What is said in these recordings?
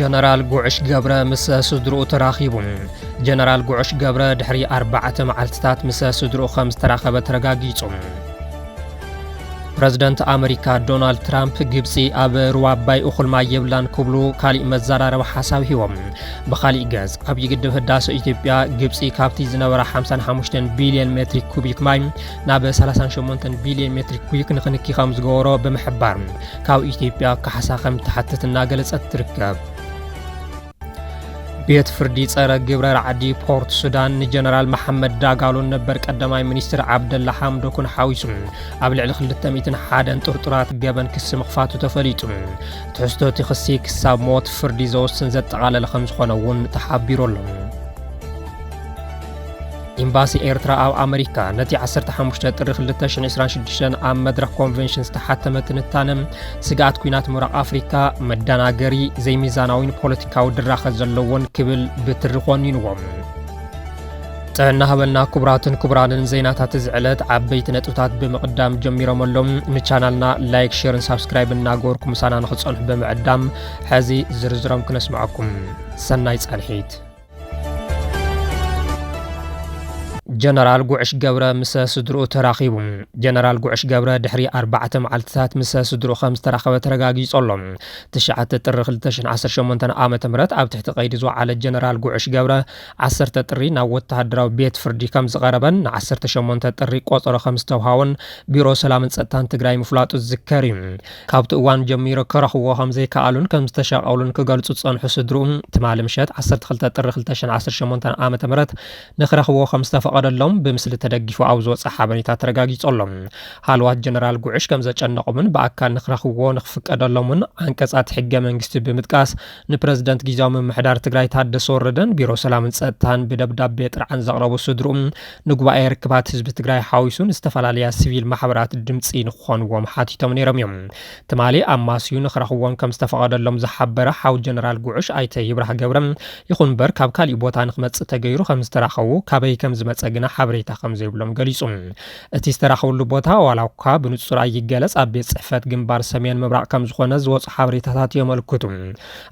ጀነራል ጉዕሽ ገብረ ምስ ስድርኡ ተራኺቡ። ጀነራል ጉዕሽ ገብረ ድሕሪ ኣርባዕተ መዓልትታት ምስ ስድርኡ ከም ዝተራኸበ ተረጋጊጹ። ፕረዚደንት ኣመሪካ ዶናልድ ትራምፕ፣ ግብጺ ኣብ ሩባ ኣባይ እኹል ማይ የብላን ክብሉ ካሊእ መዘራረቢ ሓሳብ ሂቦም። ብኻሊእ ገጽ፣ ዓብዪ ግድብ ህዳሰ ኢትዮጵያ፣ ግብጺ ካብቲ ዝነበራ ሓምሳን ሓሙሽተን ቢልዮን ሜትሪክ ኩቢክ ማይ ናብ ሰላሳን ሸሞንተን ቢልዮን ሜትሪክ ኩቢክ ንኽንኪ ከም ዝገበሮ ብምሕባር፣ ካብ ኢትዮጵያ ካሕሳ ከም ትሓትት እናገለጸት ትርከብ። ቤት ፍርዲ ጸረ ግብረ ራዕዲ ፖርት ሱዳን ንጀነራል መሓመድ ዳጋሎን ነበር ቀዳማይ ሚኒስትር ዓብደላ ሓምዶክን ሓዊሱ ኣብ ልዕሊ ክልተ ሚእትን ሓደን ጥርጡራት ገበን ክሲ ምኽፋቱ ተፈሊጡ። ትሕዝቶ እቲ ክሲ ክሳብ ሞት ፍርዲ ዘወስን ዘጠቓለለ ከም ዝኾነ እውን ተሓቢሩ ኣሎ። ኤምባሲ ኤርትራ ኣብ ኣመሪካ ነቲ ዓሰርተ ሓሙሽተ ጥሪ ክልተ ሽሕን ዕስራን ሽዱሽተን ኣብ መድረኽ ኮንቨንሽን ዝተሓተመ ትንታነ፣ ስግኣት ኲናት ምብራቕ ኣፍሪካ፣ መደናገሪ፣ ዘይሚዛናዊን ፖለቲካዊ ድራኸ ዘለዎን ክብል ብትሪ ኮኒንዎ። ጥዕና ሃበልና ክቡራትን ክቡራንን፣ ዜናታት እዚ ዕለት ዓበይቲ ነጥብታት ብምቕዳም ጀሚሮም ኣሎም። ንቻናልና ላይክ፣ ሼርን ሳብስክራይብ እናገበርኩም ምሳና ንኽትጸንሑ ብምዕዳም፣ ሕዚ ዝርዝሮም ክነስምዐኩም። ሰናይ ጻንሒት። ጀነራል ጉዕሽ ገብረ ምስ ስድርኡ ተራኺቡ። ጀነራል ጉዕሽ ገብረ ድሕሪ ኣርባዕተ መዓልትታት ምስ ስድርኡ ከም ዝተራኸበ ተረጋጊጹ ኣሎ። ትሽዓተ ጥሪ ክልተ ሽሕን ዓሰርተ ሸሞንተን ዓመተ ምህረት ኣብ ትሕቲ ቀይዲ ዝወዓለ ጀነራል ጉዕሽ ገብረ፣ ዓሰርተ ጥሪ ናብ ወተሃደራዊ ቤት ፍርዲ ከም ዝቐረበን ንዓሰርተ ሸሞንተ ጥሪ ቆጸሮ ከም ዝተውሃቦን ቢሮ ሰላምን ጸጥታን ትግራይ ምፍላጡ ዝዝከር እዩ። ካብቲ እዋን ጀሚሩ ክረኽብዎ ከም ዘይከኣሉን ከም ዝተሻቐሉን ክገልጹ ዝጸንሑ ስድርኡ፣ ትማሊ ምሸት ዓሰርተ ክልተ ጥሪ ክልተ ሽሕን ዓሰርተ ሸሞንተን ዓመተ ምህረት ንክረኽብዎ ከም ዝተፈቐደሎም ብምስሊ ተደጊፉ ኣብ ዝወጸ ሓበሬታ ተረጋጊጹ ኣሎ። ሃለዋት ጀነራል ጉዕሽ ከም ዘጨነቖምን ብኣካል ንክረኽብዎ ንክፍቀደሎምን ዓንቀጻት ሕገ መንግስቲ ብምጥቃስ ንፕረዚደንት ግዝያዊ ምምሕዳር ትግራይ ታደሰ ወረደን ቢሮ ሰላምን ጸጥታን ብደብዳቤ ጥርዓን ዘቕረቡ ስድርኡ፣ ንጉባኤ ርክባት ህዝቢ ትግራይ ሓዊሱ ንዝተፈላለያ ሲቪል ማሕበራት ድምጺ ንክኾንዎም ሓቲቶም ነይሮም እዮም። ትማሊ ኣማስዩ ንክረኽብዎም ከም ዝተፈቐደሎም ዝሓበረ ሓው ጀነራል ጉዕሽ ኣይተ ይብራህ ገብረ፣ ይኹን እምበር ካብ ካሊእ ቦታ ንክመጽእ ተገይሩ ከም ዝተራኸቡ፣ ካበይ ከም ዝመጸ ግና ሓበሬታ ከም ዘይብሎም ገሊጹ። እቲ ዝተራኸብሉ ቦታ ዋላ እኳ ብንጹር ኣይገለጽ፣ ኣብ ቤት ጽሕፈት ግንባር ሰሜን ምብራቕ ከም ዝኾነ ዝወጹ ሓበሬታታት የመልክቱ።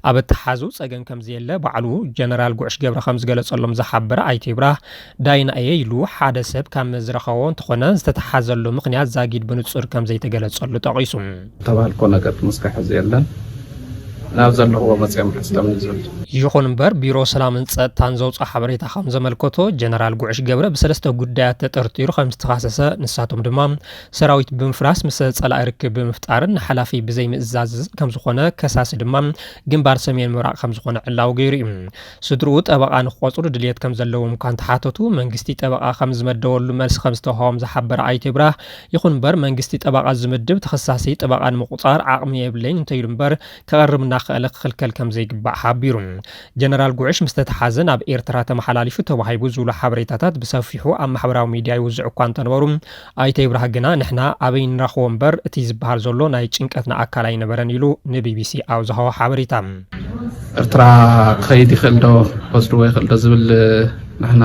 ኣብ እተሓዙ ጸገም ከም ዘየለ ባዕሉ ጀነራል ጉዕሽ ገብረ ከም ዝገለጸሎም ዝሓበረ ኣይተ ይብራህ፣ ዳይና እየ ኢሉ ሓደ ሰብ ካብ ዝረኸቦ እንተኾነ፣ ዝተተሓዘሉ ምኽንያት ዛጊድ ብንጹር ከም ዘይተገለጸሉ ጠቒሱ። ዝተባህልኮ ነገር እስካብ ሕዚ የለን። ናብ ዘለኽዎ መፅኦም ሓስቶም እዩ ዘሎ። ይኹን እምበር ቢሮ ሰላምን ጸጥታን ዘውፅኦ ሓበሬታ ከም ዘመልከቶ፣ ጀነራል ጉዕሽ ገብረ ብሰለስተ ጉዳያት ተጠርጢሩ ከም ዝተኻሰሰ፣ ንሳቶም ድማ ሰራዊት ብምፍራስ ምስ ጸላኢ ርክብ ብምፍጣርን ንሓላፊ ብዘይምእዛዝ ከም ዝኾነ፣ ከሳሲ ድማ ግንባር ሰሜን ምብራቕ ከም ዝኾነ ዕላዊ ገይሩ እዩ። ስድርኡ ጠበቓ ንክቆጽሩ ድልየት ከም ዘለዎም እኳ እንተሓተቱ፣ መንግስቲ ጠበቓ ከም ዝመደበሉ መልሲ ከም ዝተውሃቦም ዝሓበረ ኣይተ ይብራህ፣ ይኹን እምበር መንግስቲ ጠበቓ ዝምድብ ተኸሳሲ ጠበቓ ንምቁጻር ዓቕሚ የብለይን እንተኢሉ እምበር፣ ክቐርብ እናኸኣለ ክኽልከል ከም ዘይግባእ ሓቢሩ። ጀነራል ጉዕሽ ምስ ተተሓዘ ናብ ኤርትራ ተመሓላሊፉ ተባሂቡ ዝብሉ ሓበሬታታት ብሰፊሑ ኣብ ማሕበራዊ ሚድያ ይውዝዑ እኳ እንተነበሩ፣ ኣይተ ይብራህ ግና ንሕና ኣበይ ንረኽቦ እምበር እቲ ዝበሃል ዘሎ ናይ ጭንቀትና ኣካል ኣይነበረን ኢሉ ንቢቢሲ ኣብ ዝሃቦ ሓበሬታ። ኤርትራ ክኸይድ ይኽእል ዶ፣ ክወስድዎ ይኽእል ዶ ዝብል ንሕና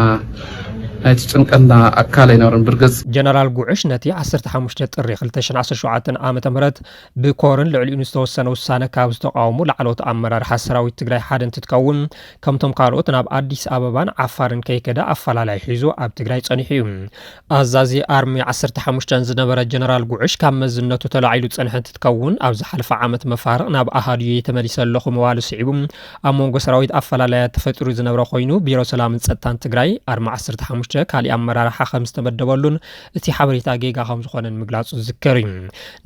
ናይቲ ጭንቀትና ኣካል ኣይነበረን። ብርግጽ ጀነራል ጉዕሽ ነቲ ዓሰርተ ሓሙሽተ ጥሪ ክልተ ሽሕን ዓሰርተ ሸውዓተን ዓመተ ምህረት ብኮርን ልዕሊኡ ንዝተወሰነ ውሳነ ካብ ዝተቃወሙ ላዕለዎት ኣመራርሓ ሰራዊት ትግራይ ሓደ እንትትከውን፣ ከምቶም ካልኦት ናብ ኣዲስ ኣበባን ዓፋርን ከይከደ ኣፈላላይ ሒዙ ኣብ ትግራይ ጸኒሑ እዩ። ኣዛዚ ኣርሚ ዓሰርተ ሓሙሽተ ዝነበረ ጀነራል ጉዕሽ ካብ መዝነቱ ተላዒሉ ዝጸንሐ እንትትከውን፣ ኣብ ዝሓለፈ ዓመት መፋርቕ ናብ ኣሃዱየይ ተመሊሰ ኣለኹ ምባሉ ስዒቡ፣ ኣብ መንጎ ሰራዊት ኣፈላላያት ተፈጢሩ ዝነበረ ኮይኑ፣ ቢሮ ሰላምን ጸጥታን ትግራይ ኣርሚ ዓሰርተ ሓሙሽተ ካሊእ ኣመራርሓ ከም ዝተመደበሉን እቲ ሓበሬታ ጌጋ ከም ዝኾነን ምግላጹ ዝዝከር እዩ።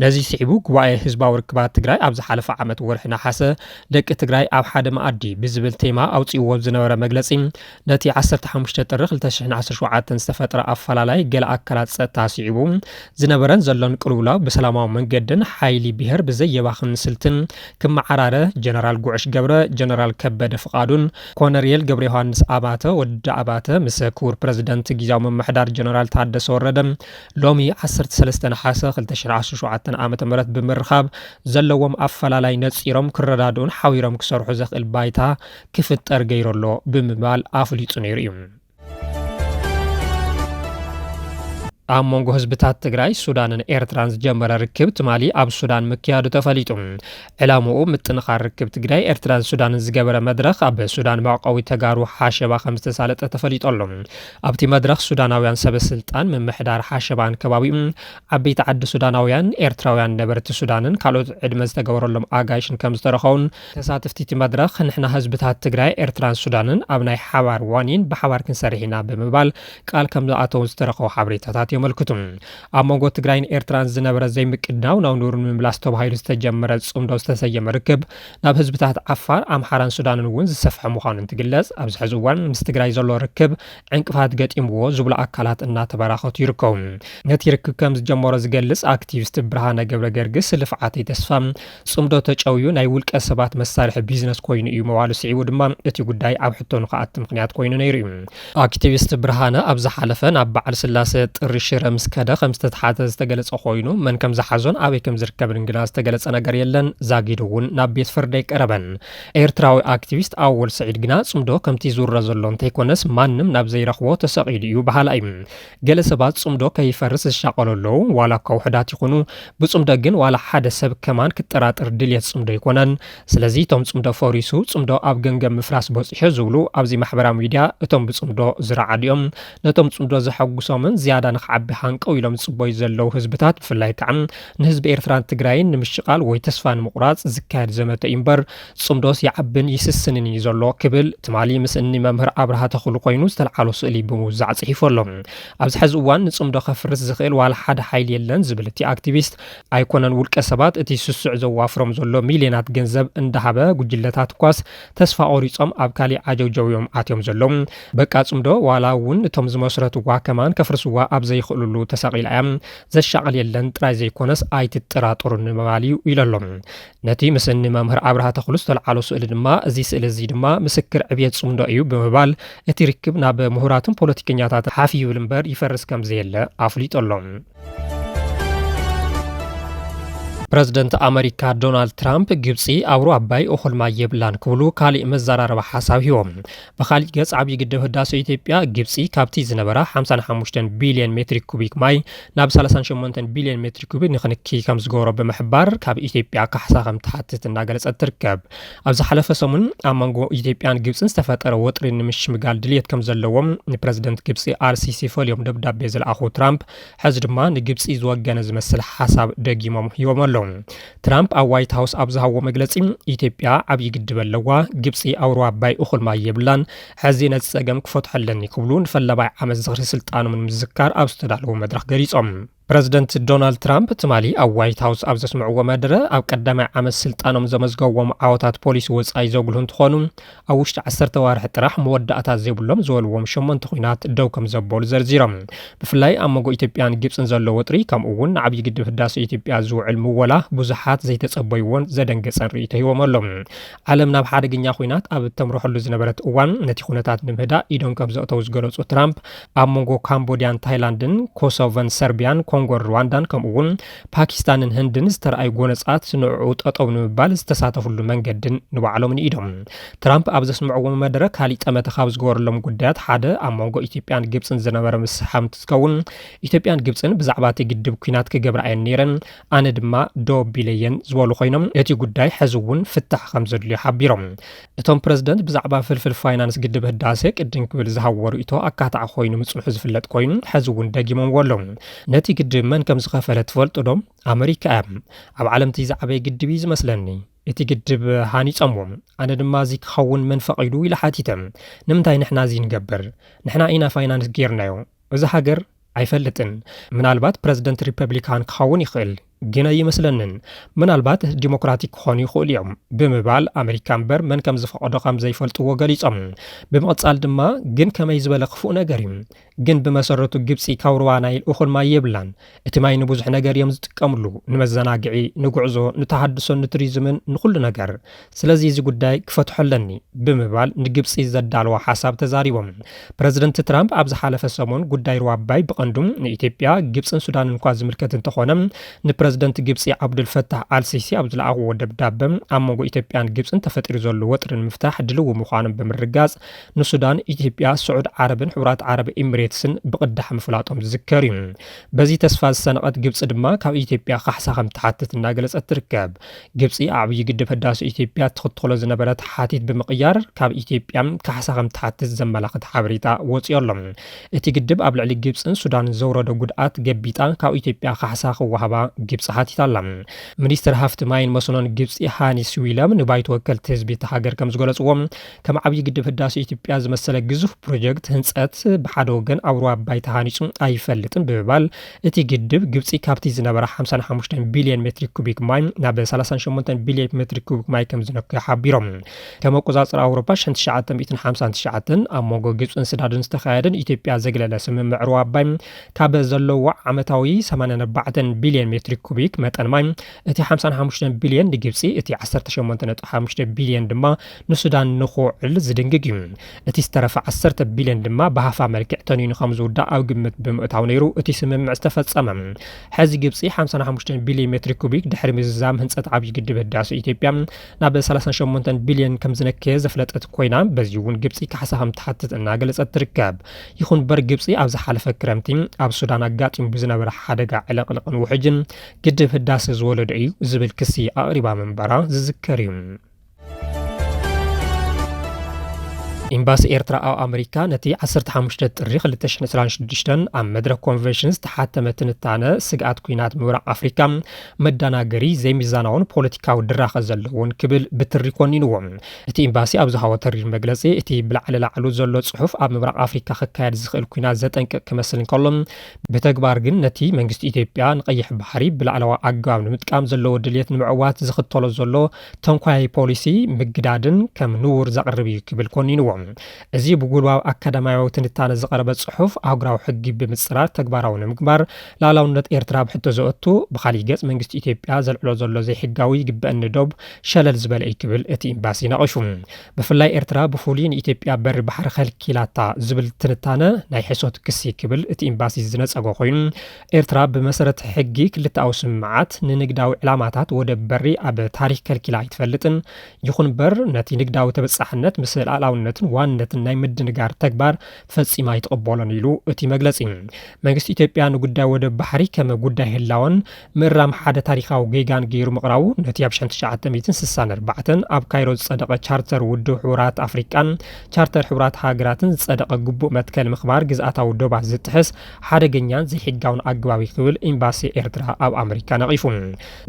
ነዚ ስዒቡ፣ ጉባኤ ህዝባዊ ርክባት ትግራይ ኣብ ዝሓለፈ ዓመት ወርሒ ነሓሰ፣ ደቂ ትግራይ ኣብ ሓደ መኣዲ ብዝብል ቴማ ኣውፂእዎ ዝነበረ መግለፂ፣ ነቲ ዓሰርተ ሓሙሽተ ጥሪ ክልተ ሽሕን ዓሰርተ ሸውዓተን ዝተፈጥረ ኣፈላላይ ገለ ኣካላት ጸጥታ ስዒቡ፣ ዝነበረን ዘሎን ቅልውላው ብሰላማዊ መንገድን ሓይሊ ብሄር ብዘየባኽን ስልትን ክመዓራረ ጀነራል ጉዕሽ ገብረ፣ ጀነራል ከበደ ፍቓዱን ኮነርየል ገብረ ዮሃንስ ኣባተ፣ ወዲ ኣባተ፣ ምስ ክቡር ፕረዚደንት ግዝያዊ ምምሕዳር ጀነራል ታደሰ ወረደ ሎሚ ዓሰርተ ሰለስተ ነሓሰ ክልተ ሽሕን ዓሰርተ ሸውዓተን ዓመተ ምህረት ብምርኻብ ዘለዎም ኣፈላላይ ነጺሮም ክረዳድኡን ሓቢሮም ክሰርሑ ዘኽእል ባይታ ክፍጠር ገይሩ ኣሎ ብምባል ኣፍሊጡ ነይሩ እዩ። ኣብ መንጎ ህዝብታት ትግራይ፣ ሱዳንን ኤርትራን ዝጀመረ ርክብ ትማሊ ኣብ ሱዳን ምክያዱ ተፈሊጡ። ዕላምኡ ምጥንኻር ርክብ ትግራይ፣ ኤርትራን ሱዳንን ዝገበረ መድረኽ ኣብ ሱዳን መዕቆቢ ተጋሩ ሓሸባ ከም ዝተሳለጠ ተፈሊጡ ኣሎ። ኣብቲ መድረኽ ሱዳናውያን ሰበ ስልጣን፣ ምምሕዳር ሓሸባን ከባቢኡ፣ ዓበይቲ ዓዲ ሱዳናውያን፣ ኤርትራውያን ነበርቲ ሱዳንን ካልኦት ዕድመ ዝተገበረሎም ኣጋይሽን ከም ዝተረኸቡን ተሳተፍቲ እቲ መድረኽ፣ ንሕና ህዝብታት ትግራይ፣ ኤርትራን ሱዳንን ኣብ ናይ ሓባር ዋኒን ብሓባር ክንሰርሕ ኢና ብምባል ቃል ከም ዝኣተውን ዝተረኸቡ ሓበሬታታት የመልክቱ። ኣብ መንጎ ትግራይን ኤርትራን ዝነበረ ዘይምቅድናው ናብ ንቡር ንምምላስ ተባሂሉ ዝተጀመረ ጽምዶ ዝተሰየመ ርክብ፣ ናብ ህዝብታት ዓፋር፣ ኣምሓራን ሱዳንን እውን ዝሰፍሐ ምዃኑ እንትግለጽ፣ ኣብዚ ሕዚ እዋን ምስ ትግራይ ዘሎ ርክብ ዕንቅፋት ገጢምዎ ዝብሉ ኣካላት እናተበራኸቱ ይርከቡ። ነቲ ርክብ ከም ዝጀመሮ ዝገልጽ ኣክቲቪስት ብርሃነ ገብረ ገርግስ፣ ልፍዓተይ ተስፋ ጽምዶ ተጨውዩ ናይ ውልቀ ሰባት መሳርሒ ቢዝነስ ኮይኑ እዩ ምባሉ ስዒቡ ድማ፣ እቲ ጉዳይ ኣብ ሕቶ ንክኣቱ ምኽንያት ኮይኑ ነይሩ እዩ። ኣክቲቪስት ብርሃነ ኣብ ዝሓለፈ ናብ በዓል ስላሰ ጥሪ ሽረ ምስ ከደ ከም ዝተትሓዘ ዝተገለጸ ኮይኑ፣ መን ከም ዝሓዞን ኣበይ ከም ዝርከብን ግና ዝተገለጸ ነገር የለን። ዛጊዱ እውን ናብ ቤት ፍርዲ ኣይቀረበን። ኤርትራዊ ኣክቲቪስት ኣወል ስዒድ ግና፣ ጽምዶ ከምቲ ዝውረ ዘሎ እንተይኮነስ፣ ማንም ናብ ዘይረኽቦ ተሰቒሉ እዩ በሃላይ እዩ። ገለ ሰባት ጽምዶ ከይፈርስ ዝሻቐሉ ኣለዉ፣ ዋላ እኳ ውሑዳት ይኹኑ። ብጽምዶ ግን ዋላ ሓደ ሰብ ከማን ክጠራጠር ድልየት ጽምዶ ኣይኮነን። ስለዚ እቶም ጽምዶ ፈሪሱ፣ ጽምዶ ኣብ ገምገም ምፍራስ በጺሑ ዝብሉ ኣብዚ ማሕበራዊ ሚድያ፣ እቶም ብጽምዶ ዝረዓዱ እዮም። ነቶም ጽምዶ ዘሐጉሶምን ዝያዳ ንኽዓቢ ሃንቀው ኢሎም ዝጽበዩ ዘለዉ ህዝብታት፣ ብፍላይ ከዓ ንህዝቢ ኤርትራን ትግራይን ንምሽቓል ወይ ተስፋ ንምቑራጽ ዝካየድ ዘመተ እዩ እምበር፣ ጽምዶስ ይዓብን ይስስንን እዩ ዘሎ ክብል ትማሊ ምስ እኒ መምህር ኣብርሃ ተኽሉ ኮይኑ ዝተልዓሎ ስእሊ ብምውዛዕ ጽሒፉ ኣሎ። ኣብዚ ሕዚ እዋን ንጽምዶ ከፍርስ ዝኽእል ዋላ ሓደ ሓይሊ የለን ዝብል እቲ ኣክቲቪስት፣ ኣይኮነን ውልቀ ሰባት እቲ ስሱዕ ዘዋፍሮም ዘሎ ሚልዮናት ገንዘብ እንዳሃበ፣ ጉጅለታት እኳስ ተስፋ ቆሪጾም ኣብ ካሊእ ዓጀውጀው እዮም ኣትዮም ዘለዉ። በቃ ጽምዶ ዋላ እውን እቶም ዝመስረትዋ ከማን ከፍርስዋ ኣብ ዘይኽእልሉ ተሰቒላ እያ። ዘሻቕል የለን ጥራይ ዘይኮነስ ኣይትጠራጠሩ ንምባል እዩ ኢሉ ኣሎ። ነቲ ምስ እኒ መምህር ኣብርሃ ተኽሉ ዝተልዓሎ ስእሊ ድማ፣ እዚ ስእሊ እዚ ድማ ምስክር ዕብየት ጽምዶ እዩ ብምባል፣ እቲ ርክብ ናብ ምሁራትን ፖለቲከኛታትን ሓፍ ይብል እምበር ይፈርስ ከም ዘየለ ኣፍሊጡ ኣሎ። ፕረዚደንት ኣመሪካ ዶናልድ ትራምፕ፣ ግብጺ ኣብ ሩባ ኣባይ እኹል ማይ የብላን ክብሉ ካሊእ መዘራረቢ ሓሳብ ሂቦም። ብኻሊእ ገጽ፣ ዓብዪ ግድብ ህዳሰ ኢትዮጵያ፣ ግብጺ ካብቲ ዝነበራ ሓምሳን ሓሙሽተን ቢልዮን ሜትሪ ኩቢክ ማይ ናብ ሰላሳን ሸሞንተን ቢልዮን ሜትሪ ኩቢክ ንኽንኪ ከም ዝገብሮ ብምሕባር፣ ካብ ኢትዮጵያ ካሕሳ ከም ትሓትት እናገለጸት ትርከብ። ኣብ ዝሓለፈ ሰሙን ኣብ መንጎ ኢትዮጵያን ግብጽን ዝተፈጠረ ወጥሪ ንምሽምጋል ድልየት ከም ዘለዎም ንፕረዚደንት ግብጺ ኣልሲሲ ፈልዮም ደብዳቤ ዝለኣኹ ትራምፕ፣ ሕዚ ድማ ንግብጺ ዝወገነ ዝመስል ሓሳብ ደጊሞም ሂቦም ኣለዉ። ትራምፕ ኣብ ዋይት ሃውስ ኣብ ዝሃብዎ መግለጺ፣ ኢትዮጵያ ዓብዪ ግድብ ኣለዋ፣ ግብጺ ኣብ ሩባ ኣባይ እኹል ማይ የብላን፣ ሕዚ ነዚ ጸገም ክፈትሖ ኣለኒ ክብሉ ንፈለማይ ዓመት ዝኽሪ ስልጣኖም ንምዝካር ኣብ ዝተዳለወ መድረኽ ገሊጾም። ፕረዚደንት ዶናልድ ትራምፕ ትማሊ ኣብ ዋይት ሃውስ ኣብ ዘስምዕዎ መደረ፣ ኣብ ቀዳማይ ዓመት ስልጣኖም ዘመዝገብዎም ዓወታት ፖሊሲ ወጻኢ ዘጉልሁ እንትኾኑ፣ ኣብ ውሽጢ ዓሰርተ ዋርሒ ጥራሕ መወዳእታ ዘይብሎም ዝበልዎም ሸሞንተ ኲናት ደው ከም ዘበሉ ዘርዚሮም። ብፍላይ ኣብ መንጎ ኢትዮጵያን ግብጽን ዘሎ ወጥሪ፣ ከምኡ እውን ንዓብዪ ግድብ ህዳሰ ኢትዮጵያ ዝውዕል ምወላ ብዙሓት ዘይተጸበይዎን ዘደንገጸን ርእይቶ ሂቦም ኣለዉ። ዓለም ናብ ሓደገኛ ኲናት ኣብ እተምርሐሉ ዝነበረት እዋን፣ ነቲ ኩነታት ንምህዳእ ኢዶም ከም ዘእተው ዝገለጹ ትራምፕ፣ ኣብ መንጎ ካምቦድያን ታይላንድን ኮሶቮን ሰርቢያን ኮንጎን ሩዋንዳን ከምኡ እውን ፓኪስታንን ህንድን ዝተረኣዩ ጎነጻት ንዕኡ ጠጠው ንምባል ዝተሳተፍሉ መንገድን ንባዕሎም ንኢዶም። ትራምፕ ኣብ ዘስምዕዎ መደረ፣ ካሊእ ጠመተ ካብ ዝገበረሎም ጉዳያት ሓደ ኣብ መንጎ ኢትዮጵያን ግብጽን ዝነበረ ምስሕሓብ እንትትከውን፣ ኢትዮጵያን ግብጽን ብዛዕባ እቲ ግድብ ኲናት ክገብራ እየን ነይረን፣ ኣነ ድማ ደው ኣቢለየን ዝበሉ ኮይኖም፣ እቲ ጉዳይ ሕዚ እውን ፍታሕ ከም ዘድልዮ ሓቢሮም። እቶም ፕረዚደንት ብዛዕባ ፍልፍል ፋይናንስ ግድብ ህዳሰ ቅድም ክብል ዝሃብዎ ርእይቶ ኣካታዒ ኮይኑ ምጽንሑ ዝፍለጥ ኮይኑ፣ ሕዚ እውን ደጊሞምዎ ኣለዉ። ነቲ ግድብ መን ከም ዝኸፈለ ትፈልጡ ዶ? ኣመሪካ እያ። ኣብ ዓለም እቲ ዝዓበየ ግድብ እዩ ዝመስለኒ። እቲ ግድብ ሃኒጾምዎ። ኣነ ድማ እዚ ክኸውን መን ፈቒዱ ኢለ ሓቲተ። ንምንታይ ንሕና እዚ ንገብር? ንሕና ኢና ፋይናንስ ጌርናዮ። እዚ ሃገር ኣይፈልጥን። ምናልባት ፕረዚደንት ሪፐብሊካን ክኸውን ይኽእል፣ ግን ኣይመስለንን። ምናልባት ዲሞክራቲክ ክኾኑ ይኽእሉ እዮም ብምባል፣ ኣመሪካ እምበር መን ከም ዝፈቐዶ ከም ዘይፈልጥዎ ገሊጾም። ብምቕጻል ድማ፣ ግን ከመይ ዝበለ ክፉእ ነገር እዩ። ግን ብመሰረቱ ግብጺ ካብ ሩባ ናይል እኹል ማይ የብላን። እቲ ማይ ንብዙሕ ነገር እዮም ዝጥቀምሉ፣ ንመዘናግዒ፣ ንጉዕዞ፣ ንተሃድሶን ንቱሪዝምን፣ ንኹሉ ነገር። ስለዚ እዚ ጉዳይ ክፈትሖ ኣለኒ ብምባል ንግብጺ ዘዳለዋ ሓሳብ ተዛሪቦም። ፕረዚደንት ትራምፕ ኣብ ዝሓለፈ ሰሙን ጉዳይ ሩባ ኣባይ ብቐንዱ ንኢትዮጵያ፣ ግብጽን ሱዳንን እኳ ዝምልከት እንተኾነ፣ ንፕረ ፕረዚደንት ግብጺ ዓብዱልፈታሕ ኣልሲሲ ኣብ ዝለኣኽዎ ደብዳበ፣ ኣብ መንጎ ኢትዮጵያን ግብጽን ተፈጢሩ ዘሎ ወጥሪ ንምፍታሕ ድልው ምዃኖም ብምርጋጽ፣ ንሱዳን፣ ኢትዮጵያ፣ ስዑድ ዓረብን ሕቡራት ዓረብ ኤሚሬትስን ብቕዳሕ ምፍላጦም ዝዝከር እዩ። በዚ ተስፋ ዝሰነቐት ግብጺ ድማ ካብ ኢትዮጵያ ካሕሳ ከም ትሓትት እናገለጸት ትርከብ። ግብጺ ዓብዪ ግድብ ህዳሴ ኢትዮጵያ ትኽተሎ ዝነበረት ሓቲት ብምቕያር፣ ካብ ኢትዮጵያ ካሕሳ ከም ትሓትት ዘመላኽት ሓበሬታ ወጺኡ ኣሎ። እቲ ግድብ ኣብ ልዕሊ ግብጽን ሱዳንን ዘውረዶ ጉድኣት ገቢጣ ካብ ኢትዮጵያ ካሕሳ ክወሃባ ግብጺ ሓቲታ ኣላ። ሚኒስትር ሃፍቲ ማይን መስኖን ግብጺ ሃኒስ ዊለም ንባይቶ ወከልቲ ህዝቢ እታ ሃገር ከም ዝገለጽዎ፣ ከም ዓብዪ ግድብ ህዳሴ ኢትዮጵያ ዝመሰለ ግዙፍ ፕሮጀክት ህንጸት ብሓደ ወገን ኣብ ሩባ ኣባይ ተሃኒጹ ኣይፈልጥን ብምባል፣ እቲ ግድብ ግብጺ ካብቲ ዝነበራ ሓምሳን ሓሙሽተን ቢልዮን ሜትሪ ኩቢክ ማይ ናብ ሰላሳን ሸሞንተን ቢልዮን ሜትሪ ኩቢክ ማይ ከም ዝነክዮ ሓቢሮም። ከም ኣቆጻጽራ ኣውሮፓ ሽሕን ትሽዓተ ሚእትን ሓምሳን ትሽዓተን ኣብ መንጎ ግብጽን ስዳድን ዝተኻየደን ኢትዮጵያ ዘግለለ ስምምዕ ሩባ ኣባይ ካብ ዘለዎ ዓመታዊ ሰማንያን ኣርባዕተን ቢልዮን ሜትሪ ኩቢክ መጠን ማይ፣ እቲ ሓምሳን ሓሙሽተን ቢልዮን ንግብጺ፣ እቲ ዓሰርተ ሸሞንተ ነጥቢ ሓሙሽተ ቢልዮን ድማ ንሱዳን ንኽውዕል ዝድንግግ እዩ። እቲ ዝተረፈ ዓሰርተ ቢልዮን ድማ ብሃፋ መልክዕ ተኒኑ ከም ዝውዳእ ኣብ ግምት ብምእታው ነይሩ እቲ ስምምዕ ዝተፈጸመ። ሕዚ ግብጺ ሓምሳን ሓሙሽተን ቢልዮን ሜትሪ ኩቢክ ድሕሪ ምዝዛም ህንጸት ዓብዪ ግድብ ህዳሴ ኢትዮጵያ ናብ ሰላሳን ሸሞንተን ቢልዮን ከም ዝነከየ ዘፍለጠት ኮይና፣ በዚ እውን ግብጺ ካሕሳ ከም ትሓትት እናገለጸት ትርከብ። ይኹን እምበር ግብጺ ኣብ ዝሓለፈ ክረምቲ ኣብ ሱዳን ኣጋጢሙ ብዝነበረ ሓደጋ ዕልቕልቕን ውሕጅን ግድብ ህዳሰ ዝወለዶ እዩ ዝብል ክሲ ኣቕሪባ ምንባራ ዝዝከር እዩ። ኤምባሲ ኤርትራ ኣብ ኣመሪካ ነቲ ዓሰርተ ሓሙሽተ ጥሪ ክልተ ሽሕን ዕስራን ሽዱሽተን ኣብ መድረኽ ኮንቨንሽን ዝተሓተመ ትንታነ ስግኣት ኲናት ምብራቕ ኣፍሪካ መደናገሪ፣ ዘይሚዛናውን ፖለቲካዊ ድራኸ ዘለዎን ክብል ብትሪ ኮኒንዎ። እቲ ኤምባሲ ኣብ ዝሃቦ ተሪር መግለጺ፣ እቲ ብላዕሊ ላዕሉ ዘሎ ጽሑፍ ኣብ ምብራቕ ኣፍሪካ ክካየድ ዝኽእል ኲናት ዘጠንቅቕ ክመስል እንከሎ፣ ብተግባር ግን ነቲ መንግስቲ ኢትዮጵያ ንቀይሕ ባሕሪ ብላዕለዋ ኣገባብ ንምጥቃም ዘለዎ ድልየት ንምዕዋት ዝኽተሎ ዘሎ ተንኳያይ ፖሊሲ ምግዳድን ከም ንቡር ዘቕርብ እዩ ክብል ኮኒንዎ። እዚ ብጉልባብ ኣካዳሚያዊ ትንታነ ዝቐረበ ጽሑፍ ኣህጉራዊ ሕጊ ብምጽራር ተግባራዊ ንምግባር ላዕላውነት ኤርትራ ኣብ ሕቶ ዘእቱ፣ ብኻሊእ ገጽ መንግስቲ ኢትዮጵያ ዘልዕሎ ዘሎ ዘይሕጋዊ ይግበኣኒ ዶብ ሸለል ዝበለ እዩ ክብል እቲ ኤምባሲ ነቒፉ። ብፍላይ ኤርትራ ብፍሉይ ንኢትዮጵያ በሪ ባሕሪ ከልኪላታ ዝብል ትንታነ ናይ ሕሶት ክሲ ክብል እቲ ኤምባሲ ዝነጸጎ ኮይኑ፣ ኤርትራ ብመሰረት ሕጊ ክልተኣዊ ስምምዓት ንንግዳዊ ዕላማታት ወደብ በሪ ኣብ ታሪኽ ከልኪላ ኣይትፈልጥን። ይኹን እምበር ነቲ ንግዳዊ ተበጻሕነት ምስ ልኣላውነትን ዋንነትን ናይ ምድንጋር ተግባር ፈጺማ ኣይትቕበሎን ኢሉ እቲ መግለጺ። መንግስቲ ኢትዮጵያ ንጉዳይ ወደብ ባሕሪ ከም ጉዳይ ህላወን ምእራም ሓደ ታሪኻዊ ጌጋን ገይሩ ምቕራቡ ነቲ ኣብ ሽሕን ትሽዓተ ሚእትን ስሳን ኣርባዕተን ኣብ ካይሮ ዝጸደቐ ቻርተር ውድብ ሕቡራት ኣፍሪቃን ቻርተር ሕቡራት ሃገራትን ዝጸደቐ ግቡእ መትከል ምኽባር ግዝኣታዊ ዶባት ዝጥሕስ ሓደገኛን ዘይሕጋውን ኣገባብ እዩ ክብል ኤምባሲ ኤርትራ ኣብ ኣመሪካ ነቒፉ።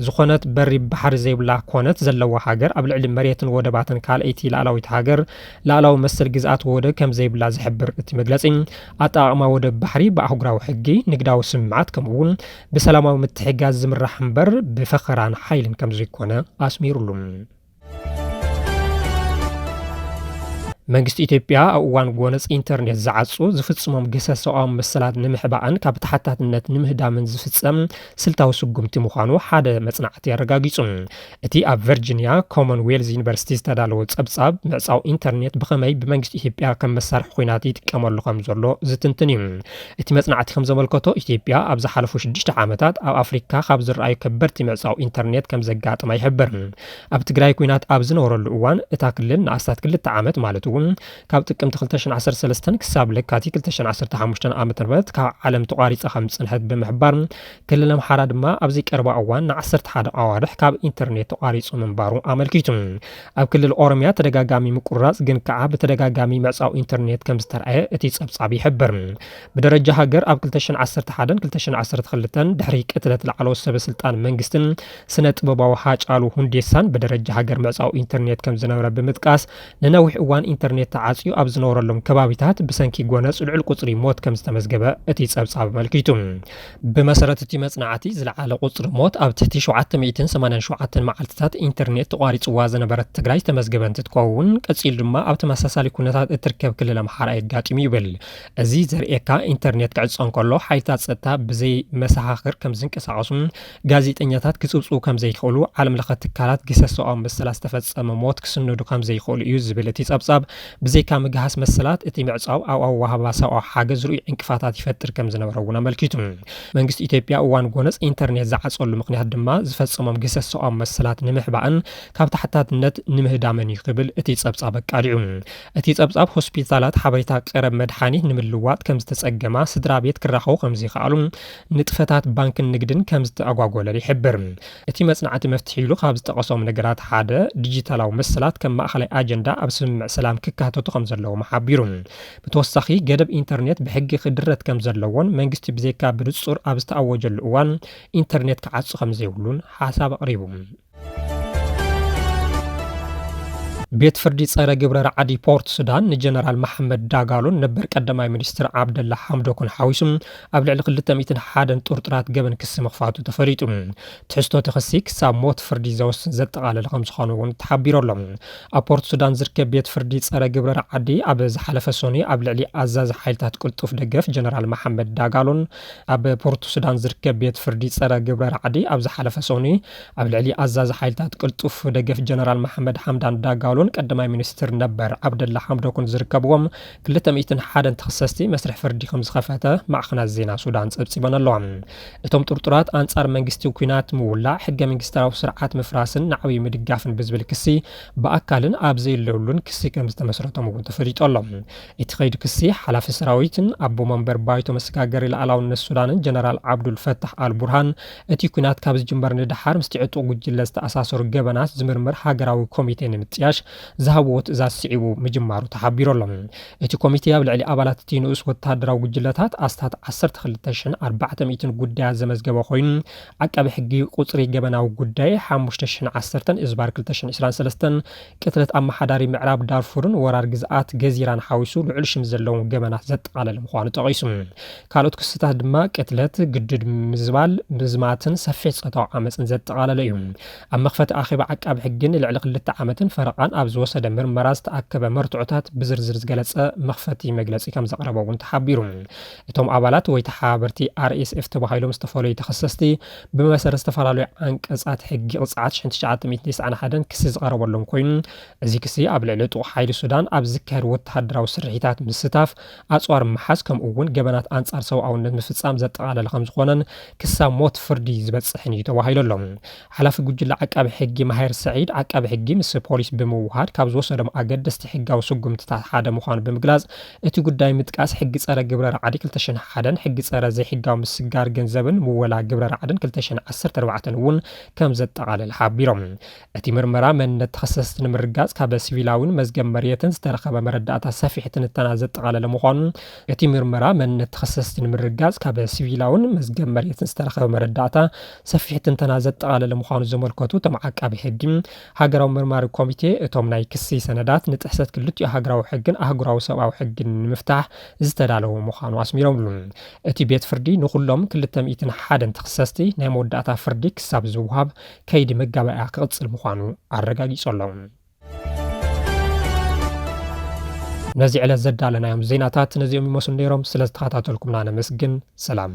ዝኾነት በሪ ባሕሪ ዘይብላ ኮነት ዘለዋ ሃገር ኣብ ልዕሊ መሬትን ወደባትን ካልኣይቲ ላዕላዊት ሃገር ላዕላዊ መሰል ግዝኣት ወደብ ከም ዘይብላ ዝሕብር እቲ መግለጺ፣ ኣጠቓቕማ ወደብ ባሕሪ ብኣህጉራዊ ሕጊ፣ ንግዳዊ ስምምዓት ከምኡ እውን ብሰላማዊ ምትሕግጋዝ ዝምራሕ እምበር ብፈኸራን ሓይልን ከም ዘይኮነ ኣስሚሩሉ። መንግስቲ ኢትዮጵያ ኣብ እዋን ጎነጽ ኢንተርኔት ዝዓጹ ዝፍጽሞም ግህሰት ሰብኣዊ መሰላት ንምሕባእን ካብ ተሓታትነት ንምህዳምን ዝፍጸም ስልታዊ ስጉምቲ ምዃኑ ሓደ መጽናዕቲ ኣረጋጊጹ። እቲ ኣብ ቨርጂንያ ኮመንዌልዝ ዩኒቨርሲቲ ዝተዳለወ ጸብጻብ ምዕጻው ኢንተርኔት ብኸመይ ብመንግስቲ ኢትዮጵያ ከም መሳርሒ ኲናት ይጥቀመሉ ከም ዘሎ ዝትንትን እዩ። እቲ መጽናዕቲ ከም ዘመልከቶ፣ ኢትዮጵያ ኣብ ዝሓለፉ ሽዱሽተ ዓመታት ኣብ ኣፍሪካ ካብ ዝረኣዩ ከበድቲ ምዕጻው ኢንተርኔት ከም ዘጋጥማ ይሕብር። ኣብ ትግራይ ኲናት ኣብ ዝነበረሉ እዋን፣ እታ ክልል ንኣስታት ክልተ ዓመት፣ ማለት እውን ካብ ጥቅምቲ ክልተ ሽሕን ዓሰርተ ሰለስተን ክሳብ ለካቲት ክልተ ሽሕን ዓሰርተ ሓሙሽተን ዓመተ ምህረት ካብ ዓለም ተቋሪጻ ከም ዝጸንሐት ብምሕባር፣ ክልል ኣምሓራ ድማ ኣብዚ ቀረባ እዋን ንዓሰርተ ሓደ ኣዋርሕ ካብ ኢንተርኔት ተቋሪጹ ምንባሩ ኣመልኪቱ። ኣብ ክልል ኦሮምያ ተደጋጋሚ ምቁርራጽ ግን ከኣ ብተደጋጋሚ ምዕጻው ኢንተርኔት ከም ዝተርኣየ እቲ ጸብጻብ ይሕብር። ብደረጃ ሃገር ኣብ ክልተ ሽሕን ዓሰርተ ሓደን ክልተ ሽሕን ዓሰርተ ክልተን ድሕሪ ቅትለት ላዕለዎት ሰበ ስልጣን መንግስትን ስነ ጥበባዊ ሃጫሉ ሁንዴሳን ብደረጃ ሃገር ምዕጻው ኢንተርኔት ከም ዝነበረ ብምጥቃስ፣ ንነዊሕ እዋን ኢንተርኔት ተዓጽዩ ኣብ ዝነበረሎም ከባቢታት ብሰንኪ ጎነጽ ልዑል ቁጽሪ ሞት ከም ዝተመዝገበ እቲ ጸብጻብ ኣመልኪቱ። ብመሰረት እቲ መጽናዕቲ፣ ዝለዓለ ቁጽሪ ሞት ኣብ ትሕቲ ሸውዓተ ሚእትን ሰማንያን ሸውዓተን መዓልትታት ኢንተርኔት ተቋሪጽዋ ዝነበረት ትግራይ ዝተመዝገበ እንትትከውን፣ ቀጺሉ ድማ ኣብ ተመሳሳሊ ኩነታት እትርከብ ክልል ኣምሓራ የጋጢሙ ይብል። እዚ ዘርእየካ፣ ኢንተርኔት ክዕጾ እንከሎ ሓይልታት ጸጥታ ብዘይ መሰኻኽር ከም ዝንቀሳቐሱ፣ ጋዜጠኛታት ክጽብጽቡ ከም ዘይኽእሉ፣ ዓለም ለኸ ትካላት ግህሰት ሰብኣዊ መሰላት ዝተፈጸመ ሞት ክስንዱ ከም ዘይኽእሉ እዩ ዝብል እቲ ጸብጻብ፣ ብዘይካ ምግሃስ መሰላት፣ እቲ ምዕጻው ኣብ ኣወሃህባ ሰብኣዊ ሓገዝ ርኡይ ዕንቅፋታት ይፈጥር ከም ዝነበረ እውን ኣመልኪቱ። መንግስቲ ኢትዮጵያ እዋን ጎነጽ ኢንተርኔት ዝዓጸሉ ምኽንያት ድማ ዝፈጸሞም ግህሰት ሰብኣዊ መሰላት ንምሕባእን ካብ ተሓታትነት ንምህዳምን እዩ ክብል እቲ ጸብጻብ ኣቃሊዑ። እቲ ጸብጻብ ሆስፒታላት ሓበሬታ ቀረብ መድሓኒት ንምልዋጥ ከም ዝተጸገማ፣ ስድራ ቤት ክራኸቡ ከም ዘይከኣሉ፣ ንጥፈታት ባንክን ንግድን ከም ዝተኣጓጎለን ይሕብር። እቲ መጽናዕቲ መፍትሒ ኢሉ ካብ ዝጠቐሶም ነገራት ሓደ፣ ዲጂታላዊ መሰላት ከም ማእኸላይ ኣጀንዳ ኣብ ስምምዕ ሰላም ክካተቱ ከም ዘለዎም ሓቢሩ። ብተወሳኺ፣ ገደብ ኢንተርኔት ብሕጊ ክድረት ከም ዘለዎን መንግስቲ ብዘይካ ብንጹር ኣብ ዝተኣወጀሉ እዋን ኢንተርኔት ክዓጹ ከም ዘይብሉን ሓሳብ ኣቕሪቡ። ቤት ፍርዲ ጸረ ግብረ ራዕዲ ፖርት ሱዳን ንጀነራል መሓመድ ዳጋሎን ነበር ቀዳማይ ሚኒስትር ዓብደላ ሓምዶክን ሓዊሱ ኣብ ልዕሊ ክልተ ሚእትን ሓደን ጥርጡራት ገበን ክሲ ምኽፋቱ ተፈሊጡ። ትሕዝቶ እቲ ክሲ ክሳብ ሞት ፍርዲ ዘወስን ዘጠቓለለ ከም ዝኾነ እውን ተሓቢሩ ኣሎ። ኣብ ፖርት ሱዳን ዝርከብ ቤት ፍርዲ ጸረ ግብረ ራዕዲ ኣብ ዝሓለፈ ሰኑይ ኣብ ልዕሊ ኣዛዚ ሓይልታት ቅልጡፍ ደገፍ ጀነራል መሓመድ ዳጋሎን ኣብ ፖርት ሱዳን ዝርከብ ቤት ፍርዲ ጸረ ግብረ ራዕዲ ኣብ ዝሓለፈ ሰኑይ ኣብ ልዕሊ ኣዛዚ ሓይልታት ቅልጡፍ ደገፍ ጀነራል መሓመድ ሓምዳን ዳጋሎን ቀዳማይ ሚኒስትር ነበር ዓብደላ ሓምዶክን ዝርከብዎም ክልተ ሚእትን ሓደን ተኸሰስቲ መስርሕ ፍርዲ ከም ዝኸፈተ ማዕኸናት ዜና ሱዳን ጸብጺበን ኣለዋ። እቶም ጥርጡራት ኣንጻር መንግስቲ ኲናት ምውላዕ፣ ሕገ መንግስታዊ ስርዓት ምፍራስን ንዓብዪ ምድጋፍን ብዝብል ክሲ ብኣካልን ኣብ ዘየለውሉን ክሲ ከም ዝተመስረቶም እውን ተፈሊጡ ኣሎ። እቲ ከይዲ ክሲ ሓላፊ ሰራዊትን ኣቦ መንበር ባይቶ መሰጋገሪ ልኣላውነት ሱዳንን ጀነራል ዓብዱል ፈታሕ ኣል ቡርሃን እቲ ኲናት ካብ ዝጅመር ንደሓር ምስቲ ዕጡቕ ጉጅለ ዝተኣሳሰሩ ገበናት ዝምርምር ሃገራዊ ኮሚቴ ንምጥያሽ ዝሃብዎ ትእዛዝ ስዒቡ ምጅማሩ ተሓቢሩ ኣሎ። እቲ ኮሚቴ ኣብ ልዕሊ ኣባላት እቲ ንኡስ ወተሃደራዊ ጉጅለታት ኣስታት ዓሰርተ ክልተ ሽሕን ኣርባዕተ ሚእትን ጉዳያት ዘመዝገበ ኮይኑ፣ ዓቃቢ ሕጊ ቁጽሪ ገበናዊ ጉዳይ ሓሙሽተ ሽሕን ዓሰርተን እዝባር ክልተ ሽሕን ዕስራን ሰለስተን ቅትለት ኣመሓዳሪ ምዕራብ ዳርፉርን ወራር ግዝኣት ገዚራን ሓዊሱ ልዑል ሽም ዘለዎም ገበናት ዘጠቓለለ ምዃኑ ጠቒሱ። ካልኦት ክስታት ድማ ቅትለት፣ ግዱድ ምዝባል፣ ምዝማትን ሰፊሕ ጾታዊ ዓመጽን ዘጠቓለለ እዩ። ኣብ መኽፈቲ ኣኼባ ዓቃቢ ሕጊ ንልዕሊ ክልተ ዓመትን ፈረቓን ኣብ ዝወሰደ ምርመራ ዝተኣከበ መርትዖታት ብዝርዝር ዝገለጸ መኽፈቲ መግለጺ ከም ዘቕረበ እውን ተሓቢሩ። እቶም ኣባላት ወይ ተሓባበርቲ ኣር ኤስ ኤፍ ተባሂሎም ዝተፈለዩ ተኸሰስቲ ብመሰረት ዝተፈላለዩ ዓንቀጻት ሕጊ ቅጽዓት ሽሕን ትሽዓተ ሚእትን ተስዓን ሓደን ክሲ ዝቐረበሎም ኮይኑ፣ እዚ ክሲ ኣብ ልዕሊ ጥቑ ሓይሊ ሱዳን ኣብ ዝካየድ ወተሃደራዊ ስርሒታት ምስታፍ፣ ኣጽዋር ምሓዝ፣ ከምኡ እውን ገበናት ኣንጻር ሰብኣውነት ምፍጻም ዘጠቓለለ ከም ዝኾነን ክሳብ ሞት ፍርዲ ዝበጽሕን እዩ ተባሂሉ ኣሎ። ሓላፊ ጉጅለ ዓቃቢ ሕጊ ማሄር ሰዒድ፣ ዓቃቢ ሕጊ ምስ ፖሊስ ብምውሃድ ካብ ዝወሰዶም ኣገደስቲ ሕጋዊ ስጉምትታት ሓደ ምዃኑ ብምግላጽ፣ እቲ ጉዳይ ምጥቃስ ሕጊ ጸረ ግብረ ራዕዲ ክልተ ሽሕን ሓደን፣ ሕጊ ጸረ ዘይሕጋዊ ምስጋር ገንዘብን ምወላ ግብረ ራዕድን ክልተ ሽሕን ዓሰርተ ኣርባዕተን እውን ከም ዘጠቓለለ ሓቢሮም። እቲ ምርመራ መንነት ተኸሰስቲ ንምርጋጽ ካብ ሲቪላውን መዝገብ መሬትን ዝተረኸበ መረዳእታ ሰፊሕ ትንተና ዘጠቓለለ ምዃኑ፣ እቲ ምርመራ መንነት ተኸሰስቲ ንምርጋጽ ካብ ሲቪላውን መዝገብ መሬትን ዝተረኸበ መረዳእታ ሰፊሕ ትንተና ዘጠቓለለ ምዃኑ ዘመልከቱ እቶም ዓቃቢ ሕጊ፣ ሃገራዊ መርማሪ ኮሚቴ እቶም ናይ ክሲ ሰነዳት ንጥሕሰት ክልቲኡ ሃገራዊ ሕግን ኣህጉራዊ ሰብኣዊ ሕግን ንምፍታሕ ዝተዳለወ ምዃኑ ኣስሚሮምሉ። እቲ ቤት ፍርዲ ንኹሎም ክልተ ሚእትን ሓደን ተኸሰስቲ ናይ መወዳእታ ፍርዲ ክሳብ ዝወሃብ ከይዲ መጋባእያ ክቕጽል ምዃኑ ኣረጋጊጹ ኣሎ። ነዚ ዕለት ዘዳለናዮም ዜናታት ነዚኦም ይመስሉ ነይሮም። ስለ ዝተኸታተልኩምና ነመስግን። ሰላም።